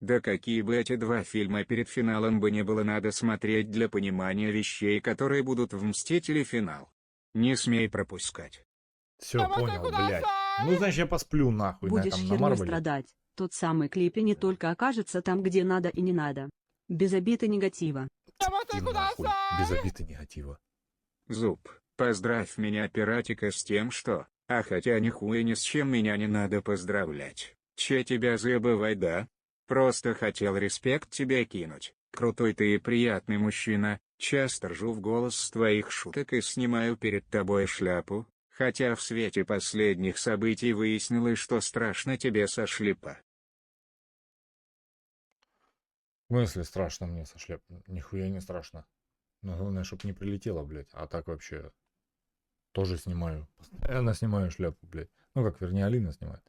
Да какие бы эти два фильма перед финалом бы не было надо смотреть для понимания вещей, которые будут в «Мстители. Финал». Не смей пропускать. Все, понял, блядь. Ну, значит, я посплю нахуй на Будешь этом, на херней Марвеле. страдать. Тот самый Клиппи не только окажется там, где надо и не надо. Без обид и негатива. Иди нахуй, без обид и негатива. Зуб, поздравь меня, пиратика, с тем, что... А хотя нихуя ни с чем меня не надо поздравлять. Че тебя забывай, да? Просто хотел респект тебе кинуть. Крутой ты и приятный мужчина. Часто ржу в голос с твоих шуток и снимаю перед тобой шляпу. Хотя в свете последних событий выяснилось, что страшно тебе со шляпа. В смысле страшно мне со шляп? Нихуя не страшно. Но главное, чтоб не прилетело, блядь. А так вообще тоже снимаю. Постоянно снимаю шляпу, блядь. Ну как, вернее, Алина снимает.